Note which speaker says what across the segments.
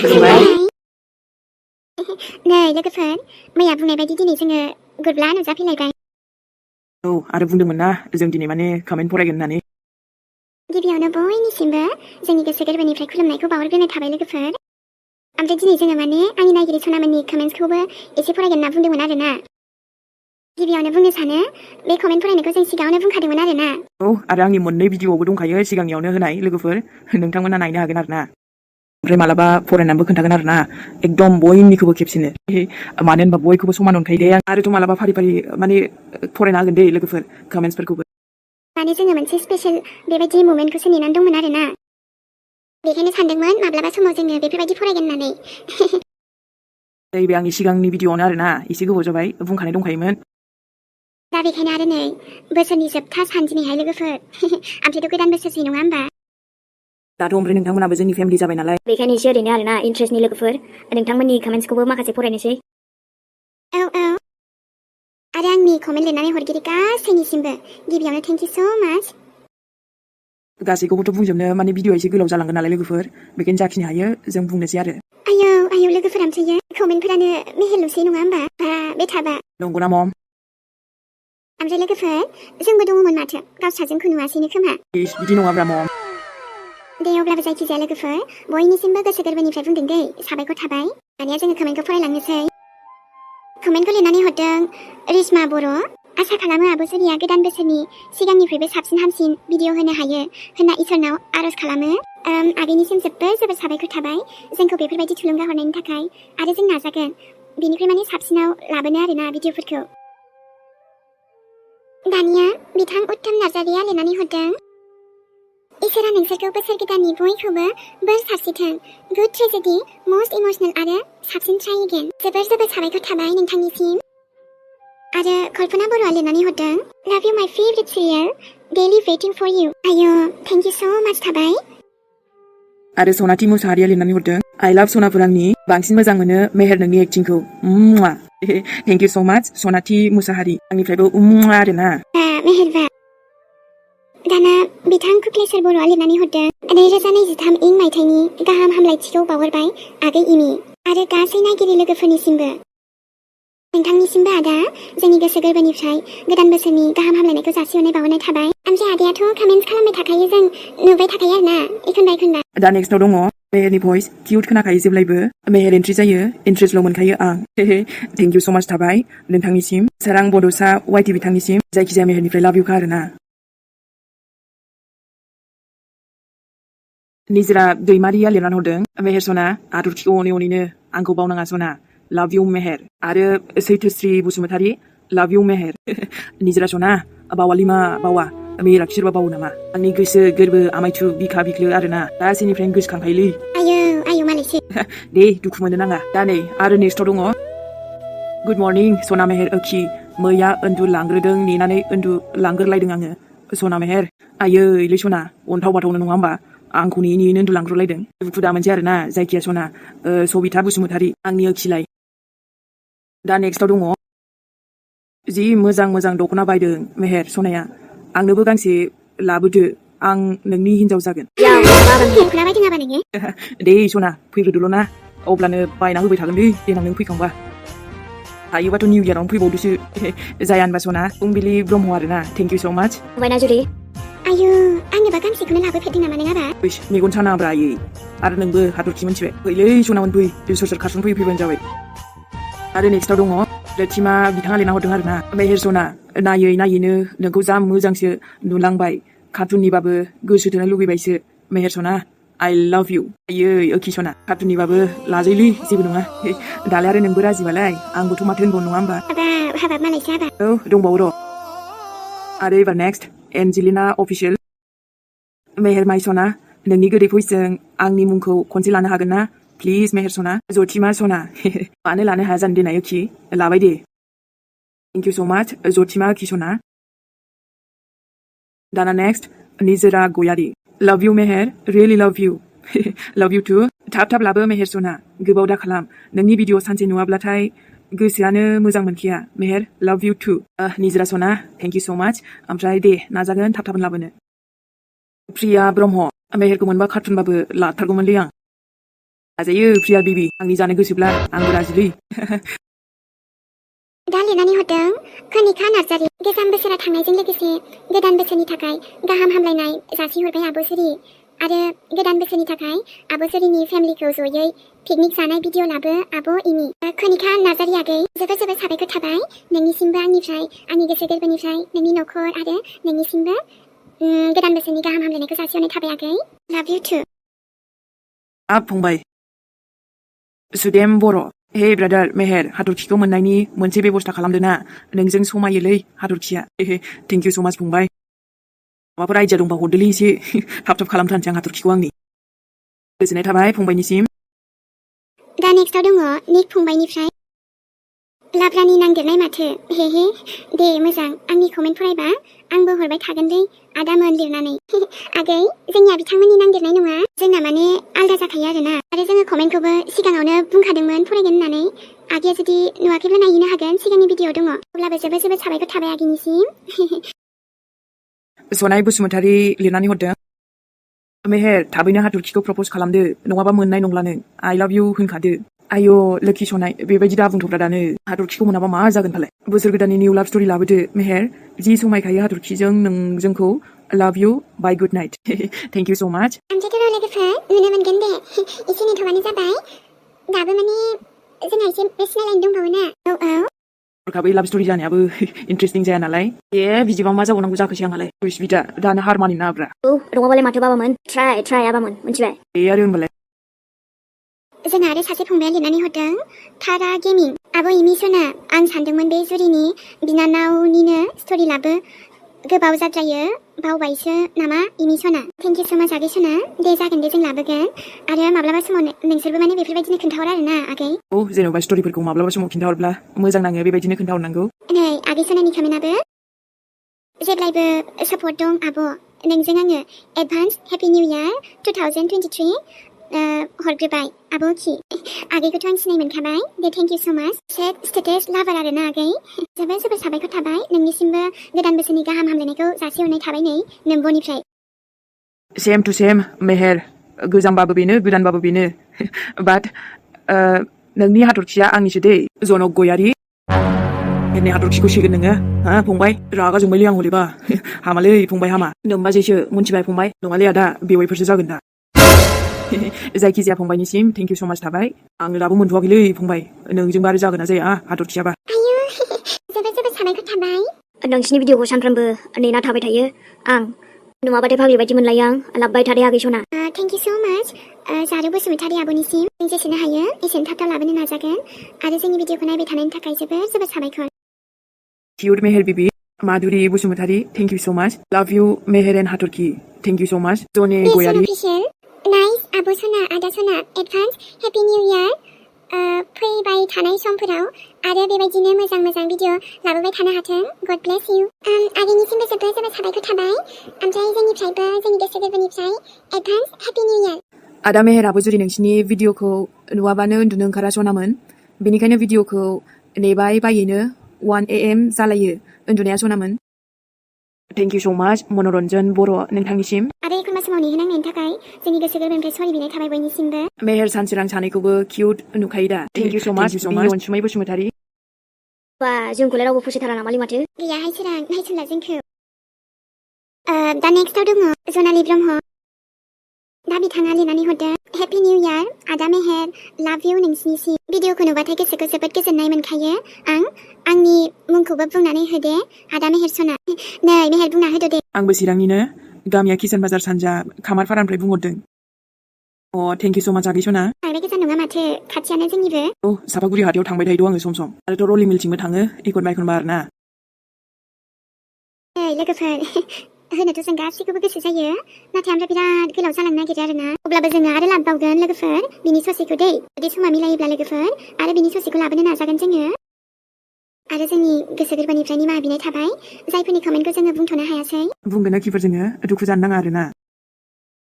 Speaker 1: नै लोगोफोर मैया बुंनाय बायदि दिनै जोङो गुरब्ला नुजाफैलायबाय।
Speaker 2: औ आरो बुंदोंमोन ना जों दिनै माने कमेन्ट फरायगोन होननानै।
Speaker 1: गिबियावनो बयनिसिमबो जोंनि गोसो गोरबोनिफ्राय खुलुमनायखौ बावहरग्रोनाय थाबाय लोगोफोर। ओमफ्राय दिनै जोङो माने आंनि नायगिरि सनामोननि कमेन्ट्सखौबो एसे फरायगोन होनना बुंदोंमोन आरोना। गिबियावनो बुंनो सानो बे कमेन्ट फरायनायखौ जों सिगाङावनो बुंखादोंमोन आरोना।
Speaker 2: औ आरो आंनि मोननै भिडिअआवबो दंखायो सिगांनियावनो होनाय लोगोफोर, नोंथांमोना नायनो हागोन आरोना। ओमफ्राय मालाबा फरायनानैबो खोन्थागोन आरोना एकदम बयनिखौबो खेबसेनो, मानो होनबा बयखौबो समान अनखायो दे। आरोथ' मालाबा फारि फारि माने फरायना होगोन दे लोगोफोर कमेन्ट्सफोरखौबो।
Speaker 1: माने जोङो मोनसे स्पेशल बेबायदि मोमेन्टखौसो नेनानै दंमोन आरोना। बेखायनो सानदोंमोन माब्लाबा समाव जोङो बेफोरबायदि फरायगोन होननानै।
Speaker 2: बे आंनि सिगांनि भिडिअआवनो आरोना, एसे गोबाव जाबाय बुंखानाय दंखायोमोन।
Speaker 1: दा बेखायनो आरो नै बोसोरनि जोबथा सान दिनैहाय लोगोफोर। ओमफ्रायथ' गोदान बोसोरसै नङा होमबा?
Speaker 2: दाथ' ओमफ्राय नोंथांमोनाबो जोंनि फेमिलि जाबाय नालाय,
Speaker 3: बेखायनो एसे ओरैनो आरोना इन्ट्रेस्टनि लोगोफोर नोंथांमोननि कमेन्ट्सखौबो माखासे फरायनोसै।
Speaker 1: औ आरो आंनि कमेन्ट लिरनानै हरगिरि गासैनिसिमबो गिबियावनो थेंक इउ स' माच।
Speaker 2: गासैखौबोथ' बुंजोबनो माने भिडिअआ एसे गोलाव जालांगोन नालाय लोगोफोर, बेखायनो जाखिनि हायो जों बुंनोसै आरो।
Speaker 1: आयौ लोगोफोर ओमफ्रायो कमेन्टफोरानो मेहेरल'सै नङा होमबा? बे थाबा
Speaker 2: नंगौना मम?
Speaker 1: ओमफ्राय लोगोफोर जोंबो दङमोन माथो, गावस्रा जोंखौ नुवासैनो खोमा।
Speaker 2: बिदि नङाब्रा मम।
Speaker 1: दे अब्लाबो जायखिजाया लोगोफोर बयनिसिमबो गोसो गोरबोनिफ्राय बुंदों दै, साबायखर थाबाय। दानिया जोङो कमेन्टखौ फरायलांनोसै। कमेन्टखौ लिरनानै हरदों रेशमा बर'। आसा खालामो आब' जुलिया गोदान बोसोरनि सिगांनिफ्रायबो साबसिन हामसिन भिडिअ होनो हायो होनना इसोरनाव आर'ज खालामो। आगैनिसिम जोबोर साबायखर थाबाय जोंखौ बेफोरबायदि थुलुंगा हरनायनि थाखाय, आरो जों नाजागोन बेनिफ्राय माने साबसिनाव लाबोनो आरोना भिडिअफोरखौ। दानिया बिथां उत्तम नार्जारिया लिरनानै हरदों इसोरा नोंसोरखौ बोसोर गोदाननि बयखौबो बोर सारस्रिथों। गुड ट्रेजेडि मस्ट इमोसनेल आरो साबसिन ट्राइ एगेन। जोबोर साबायखर थाबाय नोंथांनिसिम। आरो कल्पना बर'आ लिरनानै हरदों love you my favourite serial daily waiting for you. आयौ थेंक इउ स' माच थाबाय।
Speaker 2: आरो सनाथि मुसाहारिया लिरनानै हरदों आइ लाभ सनाफोर आंनि, बांसिन मोजां मोनो मेहेर नोंनि एक्टिंखौ। थेंक इउ स' माच सनाथि मुसाहारि, आंनिफ्रायबो आरोना।
Speaker 1: मेहेरबा। दाना बिथां कुक्लेश्वर बर'आ लिरनानै हरदों 2023 इं मायथाइनि गाहाम हामलायथिखौ बावहरबाय आगै इमि आरो गासै नायगिरि लोगोफोरनिसिमबो। नोंथांनिसिमबो आदा जोंनि गोसो गोरबोनिफ्राय गोदान बोसोरनि गाहाम हामलायनायखौ जासिहरनाय बावहरनाय थाबाय। ओमफ्राय आदायाथ' कमेन्ट्स खालामबाय थाखायो, जों नुबाय थाखायो आरोना एखनबा।
Speaker 2: दा नेक्स्टआव दङ मेहेरनि भइस किउट खोनाखायो जेब्लायबो, मेहेर एन्ट्रि जायो इन्ट्रेस्टल' मोनखायो आं। थेंक इउ स' माच थाबाय नोंथांनिसिम, सारां बड'सा वाइटि बिथांनिसिम, जायखिजाया मेहेरनिफ्राय लाभ इउखा आरोना। निजरा दैमारिया लिरनानै हरदों मेहेर सना आदरथिखौ अनै अनैनो आंखौ बावनाङा सना, लाभ इउ मेहेर। आरो सैथोश्री बसुमतारी लाभ इउ मेहेर। निजरा सना बावालिमा बावा मेहेरा खिरबा बावो नामा? आंनि गोसो गोरबो आमायथु बिखा बिख्लो आरोना, गासैनिफ्रायनो गोसोखांखायोलै।
Speaker 1: आयौ मालायसो।
Speaker 2: दे दुखु मोननो नाङा। दा नै आरो नेक्स्टआव दङ गुड मर्निं सना मेहेर ओखि, मैया उन्दुलांग्रोदों नेनानै उन्दुलांग्रोलायदों आङो सना मेहेर। आयै सना अन्थाव बाथावनो नङा होमबा? आंखौ नेयैनो उन्दुलांग्रोलायदों। दुखु दा मोनसे आरोना, जायखिया सना सबिता बसुमतारी आंनि ओखिलाय। दा नेक्स्टआव दङ जि मोजां दख'ना बायदों मेहेर सनाया, आंनोबो गांसे लाबोदो आं नोंनि हिनजाव जागोन। दे सना फैग्रोदोल' ना, अब्लानो बायना होबाय थागोन दै देनां नों फैखांबा। हायोबाथ' निउ इयारावनो फैबावदोसो। जाया होनबा सना फुंबिलि ब्रह्म आरोना, थेंक इउ स' माच।
Speaker 1: आयौ आंनोबा गांसेखौनो लाबोफेरदों नामा नों आबा?
Speaker 2: मेगन सानाब्रा आयै, आरो नोंबो हाथरखि मोनथिबाय। फैलै सनामोन फै, सोर खारसन फैबानो जाबाय। आरो नेक्स्टआव दङ लथिमा बिथाङा लिरना हरदों आरोना मेहेर सना नायैनो नोंखौ जा मोजांसो नुलांबाय, कार्टुननिबाबो गोसो थोनो लुगैबायसो मेहेर सना, आइ लाभ इउ। आयै ओखि सना कार्टुननिबाबो लाजैलै जेबो नङा। दालाय आरो नोंबो राजिबालाय आंबोथ' माथो होनबाव नङा होमबा?
Speaker 1: हाबाब मालायसो हाबा।
Speaker 2: औ दंबावो र'। आरो एबार नेक्स्ट एन्जेलिना अफिसियेल। मेहेर माइ सना नोंनि गोदै भइसजों आंनि मुंखौ खनसे लानो हागोन ना प्लिज मेहेर सना? जथिमा सना मानो लानो हाया जानो देनाय ओखि, लाबाय दे। थेंक इउ स' माच जथिमा ओखि सना। दाना नेक्स्ट निजोरा गयारि लाभ इउ मेहेर, रियेलि लाभ इउ। लाभ इउ टु। थाब लाबो मेहेर सना, गोबाव दा खालाम, नोंनि भिडिअ सानसे नुवाब्लाथाय गोसोआनो मोजां मोनखाया मेहेर, लाभ इउ टु। निजोरा सना थेंक इउ स' माच। ओमफ्राय दे नाजागोन थाब लाबोनो। प्रिया ब्रह्म मेहेरखौ मोनबा कार्टुनबाबो लाथारगौमोनलै आं। जायो प्रिया बेबी आंनि जानो गोसोब्ला आंबो राजिलै
Speaker 1: दा लिरनानै हरदों कनिका नार्जारि गोजाम बोसोरा थांनायजों लोगोसे गोदान बोसोरनि थाखाय गाहाम हामलायनाय जासिहरबाय आब' सुरि आरो गोदान बोसोरनि थाखाय आब' सुरिनि फेमिलिखौ जयै पिकनिक जानाय भिडिअ लाबो आब' इमि कनिका नार्जारि आगै जोबोद जोबोद साबायखर थाबाय नोंनिसिमबो आंनिफ्राय आंनि गोसो गोरबोनिफ्राय नोंनि न'खर आरो नोंनिसिमबो गोदान बोसोरनि गाहाम हामलायनायखौ जासिहरनाय थाबाय आगै लाभ इउ टु
Speaker 2: आप फंबाय सुदेम बर' हे ब्रादार मेहेर हाथरखिखौ मोननायनि मोनसे बेबस्था खालामदोना नोंजों समायोलै हाथरखिया थेंक इउ स' माच फंबाय माबाफोर आइडिया दंबा हरदोलै एसे थाब थाब खालामथारनोसै आं हाथरखिखौ आंनि गोजोननाय थाबाय फंबायनिसिम
Speaker 1: दा नेक्स्टआव दङ निक फंबायनिफ्राय लाब्रानि नांदेरनाय माथो हे हे दे मोजां आंनि कमेन्ट फरायबा आंबो हरबाय थागोनलै आदामोन लिरनानै आगै जोंनिया बिथांमोननि नांदेरनाय नङा जोंना माने आलदा जाखायो आरोना आरो जोङो कमेन्टखौबो सिगाङावनो बुंखादोंमोन फरायगोन होननानै आगैया जुदि नुवाखैब्ला नायहैनो हागोन सिगांनि भिडिअ दङ अब्लाबो जोबोद जोबोद साबायखर थाबाय आगैनिसिम
Speaker 2: सनाय बसुमतारी लिरनानै हरदों मेहेर थाबैनो हाथरखिखौ प्रपज खालामदो नङाबा मोननाय नंला नों आइ लाभ इउ होनखादो आय' लोखि सनाय बेबायदि दाबुंथ'ब्रा दानो हाथरखिखौ मोनाबा मा जागोन फालाय बोसोर गोदाननि निउ लाभ स्ट'रि लाबोदो मेहेर जि समायखायो हाथरखिजों जोंखौ love you bye good night thank you so' much
Speaker 1: आमथेथर लोगोफोर नुनो मोनगोन दे एसे नेथ'बानो जाबाय दाबो माने जोंहा एसे सिनायलायनो दंबावो ना औ
Speaker 2: हरखाबै लाभ स्ट'रि जानायाबो इन्टारेस्टिं जाया नालाय बिदिबा मा जाबावनांगौ जाखोसै आंहालाय सुइसबिटा दानो हार मानिनो नाब्रा
Speaker 3: नङाबालाय माथो बाबामोन ट्राइ आबामोन मिथिबाय
Speaker 2: आरो होनबालाय
Speaker 1: जोंहा आरो सासे फंबाया लिरनानै हरदों थारा गेमिं आब' इमि सना आं सानदोंमोन बे जुरिनि बिनानावनिनो स्ट'रि लाबो गोबाव जाद्रायो बावबायसो नामा इमि सना थेंक इउ स' माच आगै सना दे जागोन दे जों लाबोगोन आरो माब्लाबा समाव नोंसोरबो माने बेफोरबायदिनो खोन्थाहर आरोना आगै
Speaker 2: जेन'बा स्ट'रिफोरखौ माब्लाबा समाव खिन्थाहरब्ला मोजां नाङो बेबायदिनो खोन्थाहरनांगौ
Speaker 1: नै आगै सनानि कमेन्टआबो जेब्लायबो सापर्ट दं आब' नोंजों आङो एडभान्स हेपि निउ इयार 2023 हरग्रोबाय आब' खि आगैखौथ' आं सिनाय मोनखाबाय दे थेंक इउ स' माच सेट स्टेटास लाभार आरोना आगै जोबोद जोबोद साबायखर थाबाय नोंनिसिमबो गोदान बोसोरनि गाहाम हामलायनायखौ जासिहरनाय थाबाय नै नोंब'निफ्राय
Speaker 2: सेम टु सेम मेहेर गोजामबाबो बेनो गोदानबाबो बेनो बाट नोंनि हाथरखिया आंनिसो दै जनक गयारि एनै हाथरखिखौ सिगोन नोङो हा फंबाय रागा जोंबायलै आं हलेबा हामालै फंबाय हामा नोंबाजैसो मोनथिबाय फंबाय नङालै आदा बेवाइफोरसो जागोन दा जायखिजाया फंबायनिसिम थेंक इउ स' माच थाबाय आं दाबो मोनथ'वाखैलै फंबाय नोंजोंबा आरो जागोन ना जाया हाथरखियाबा
Speaker 1: आयु जोबोद जोबोद साबायखर थाबाय
Speaker 3: नोंसिनि भिडिअखौ सानफ्रामबो नेना थाबाय थायो आं नुवाबाथाय फाग्लि बायदि मोनलायो आं लाबबाय थादे आगै सना
Speaker 1: थेंक इउ स' माच जारु बसुमतारी आब'निसिम जों जेसेनो हायो एसेनो थाब थाब लाबोनो नाजागोन आरो जोंनि भिडिअखौ नायबाय थानायनि थाखाय जोबोद जोबोद साबायखर
Speaker 2: क्यूट मेहेर बिबि माधुरी बसुमतारी थेंक इउ स' माच लाभ इउ मेहेर एन्ड हाथरखि थेंक इउ स' माच जने गयारि
Speaker 1: नाइस आब' सना आदा सना एडभान्स हेपि निउ इयार फैबाय थानाय समफोराव आरो बेबायदिनो मोजां मोजां भिडिअ लाबोबाय थानो हाथों गड ब्लेस इउ आगैनिसिमबो जोबोद जोबोद साबायखर थाबाय ओमफ्राय जोंनिफ्रायबो जोंनि गोसो गोरबोनिफ्राय एडभान्स हेपि निउ इयार
Speaker 2: आदा मेहेराबो जुदि नोंसिनि भिडिअखौ नुवाबानो उन्दुनो ओंखारा सनामोन बेनिखायनो भिडिअखौ नेबाय बायैनो 1 AM जालायो उन्दुनाया सनामोन थेंक इउ स' माच मनरन्जन बर' नोंथांनिसिम
Speaker 1: आरो एखनबा समाव नेहोनांनायनि थाखाय जोंनि गोसो गोरबोनिफ्राय सरि बिनाय थाबाय बयनिसिमबो
Speaker 2: मेहेर सानसोरां सानैखौबो किउट नुखायो दा थेंक इउ स' माच अनसुमै बसुमतारी
Speaker 3: बा जोंखौलाय रावबो फसायथारा नामालै माथो
Speaker 1: गैयाहाय सोरां नायसनला जोंखौ दा नेक्स्टआव दङ जनालि ब्रह्म दा बिथाङा लिरनानै हरदों हेपि निउ इयार आदा मेहेर लाभ इउ नोंसिनिसिम भिडिअखौ नुबाथाय गोसोखौ जोबोद गोजोननाय मोनखायो आंनि मुंखौबो बुंनानै होदे आदा मेहेर सना नै मेहेर बुंना होदो दे
Speaker 2: आंबो चिरांनिनो गामिया किसान बाजार सानजा खामारपारानिफ्राय बुंहरदों थेंक इउ स' माच आगै सना
Speaker 1: बांद्राय गोजान नङा माथो खाथियानो जोंनिबो
Speaker 2: सापागुरि हाथायाव थांबाय थायो आङो सम सम आरोथ' रलि मिलथिंबो थाङो एखनबा आरोना
Speaker 1: लोगोफोर होनोथ' जों गासिखौबो गोसो जायो नाथाय ओमफ्राय बिराद गोलाव जालांनो नागिरो आरोना अब्लाबो जोङो आरो लाबोबावगोन लोगोफोर बिनि ससेखौ दै जुदि समा मिलायोब्ला लोगोफोर आरो बिनि ससेखौ लाबोनो नाजागोन जोङो आरो जोंनि गोसो गोरबोनिफ्राय निमाहा बिनाय थाबाय जायफोरनि कमेन्टखौ जोङो बुंथ'नो हायासै
Speaker 2: बुंगोन किफोर जोङो दुखु जानो नाङा आरोना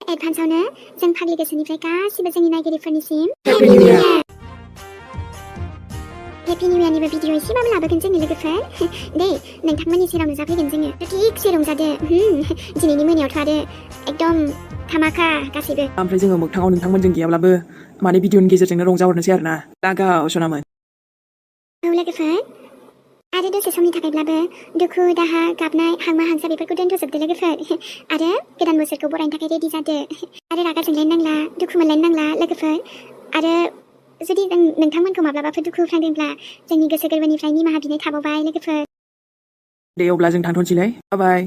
Speaker 1: एडभान्सआवनो जों फाग्लि गोसोनिफ्राय गासिबो जोंनि नायगिरिफोरनिसिम
Speaker 2: happy new year
Speaker 1: happy new इयारनिबो भिडिअ एसेबाबो लाबोगोन जोंनि लोगोफोर दे नोंथांमोननि सेराव नुजाफैगोन जोङो थिगसे रंजादो दिनैनि मोनायावथ' आरो एकदम थामाखा गासैबो
Speaker 2: ओमफ्राय जोङो मोगथाङाव नोंथांमोनजों गैयाब्लाबो माने भिडिअनि गेजेरजोंनो रंजाहरनोसै आरोना लागाव सनामोन
Speaker 1: औ लोगोफोर आरो दसे समनि थाखायब्लाबो दुखु दाहा गाबनाय हांमा हांसा बेफोरखौ दोनथ'जोबदो लोगोफोर आरो गोदान बोसोरखौ बरायनो थाखाय रेडि जादो आरो रागा जोंलायनो नांला दुखु मोनलायनो नांला लोगोफोर आरो जुदि जों नोंथांमोनखौ माब्लाबाफोर दुखु होफ्लांदोंब्ला जोंनि गोसो गोरबोनिफ्राय निमाहा बिनाय थाबावबाय लोगोफोर
Speaker 2: दे अब्ला जों थांथ'नोसैलाय बाय